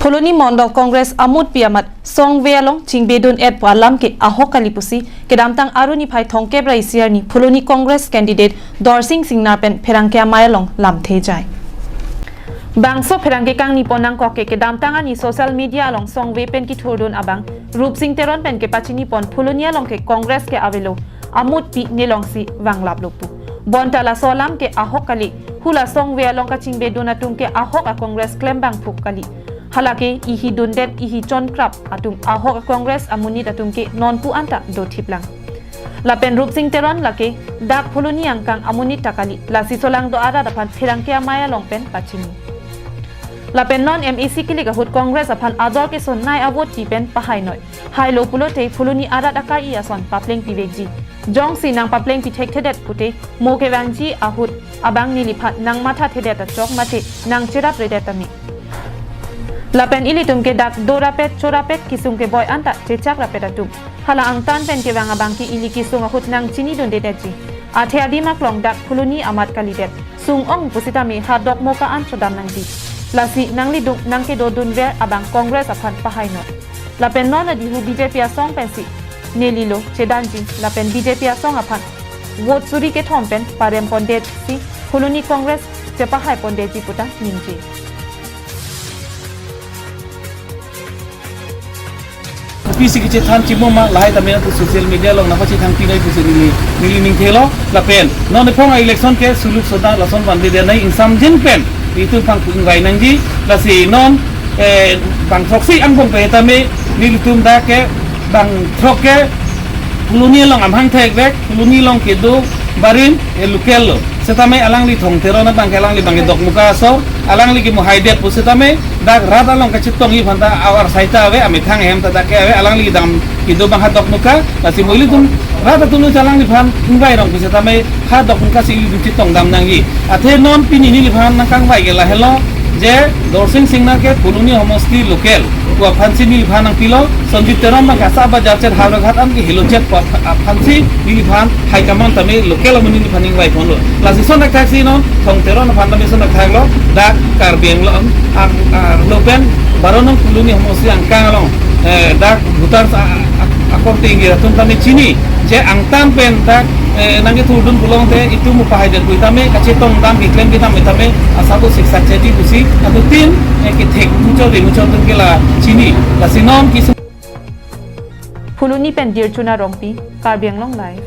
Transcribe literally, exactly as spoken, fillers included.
Phuloni Mondol Congress amutpi amat songve along chingbedun-et pu alam ke ahok kali pusi kedamtang Aru niphai thomkep ra isi arni Phuloni Congress candidate Dorsing Singnar pen pherangke amei along lamthe jai. Bangso pherangke kangni pon nangkok ke kedamtang arni social media along songve pen kithurdun abang Rupsing Teron pen kepachini pon Phuloni along ke Congress ke avelo, amutpi nelongsi vanglaplo pu. Bonta laso alam ke ahok kali, hula songve along kachingbedun atum ke ahok a Congress klem bangphu kali. Halake ihi dundet ihi chonkrap atum ahok a Congress amonit atum ke nonpu anta dothiplang. Lapen Rupsing Teron lake dak Phuloni angkang amonit ta kali, lasi solang do arat aphan pherangke amei along pen pachini. Lapen non M A C kilik ahut Congress aphan ador kesonnei avote pi pen pahainoi. Hailo pulote Phuloni arat akai ason paplengpi vekji. Jongsi nangpaplengpi thekthedet pute mo kevangji ahut abang neliphan nangmathathedet achok mate nangcherap redet tame. Lapen ilitum ke dak dorapet chorapet kesung keboi anta chechak rapet atum. Hala angtan pen kevang abang ke ili kesung ahut nangchinidundedetji. Athe adim aklong dak Phuloni amat kalidet. Sung-ong pusitame ha Dokmoka an chodam nangji. Lasi nanglidung nangkedodunver abang Congress aphan pahainoi. Lapen non adihu B J P asong pensi nelilo chedanji lapen B J P asong aphan vote suri kethom pen parem pondetsi Phuloni Congress chepahai pondetji puta ningje. Pisi kechethan chimo ma lahai tame nangtum social media along nangpachethangpi noi pusi neli, neli ningthelo lapen non ephong a-election ke suluk soda lason vandedet nai ingsamjin pen itum pangpung vai nangji. Lasi non, eh, bangthroksi angbong pen tame nelitum dak ke bangthrok ke Phuloni along amahang thekvek, Phuloni along kedo barim, eh, local lo. Setame alangli Thong Teron abang ke alangli abang ke Dokmoka aso, alangli ke mohaidet pu setame dak rat along kachetongji aphanta awar saita ave, amethang ahem ta dak ke ave, alangli dam kedo abang ha Dokmoka, lasi mo ilitum rat atum alangliphan ingvai rong pu setame ha Dokmoka si ilitum chetongdam nangji. Athe non pini neliphan nangkangvai ke lahelo, je Dorsing Singnar ke Phuloni homosti local pu aphansi neliphan nangpilo, Sanjit Teron abang ke asa bajar chet Howraghat an ke helo chet pu aphansi neliphan high command tame local amonit neliphan ningvai ponlo. Lasi son thakthaksi non Thong Teron aphan tame son thakthaklo, dak Karbi Anglong ang, ah, lo pen baron non Phuloni homosti angkang along, eh, dak voter a, a, akorte ingjir atum tame chini je angtan pen dak, eh, nangkethurdun pulote itum upahai det pu tame kachetongdam keklem kedam tame asabo siksak chedi pusi adutin, eh, kethek muchot ri muchot atum ke la chini. Lasi non kesung. Phuloni pen Dirchuna Rongpi, Karbi Anglong Live.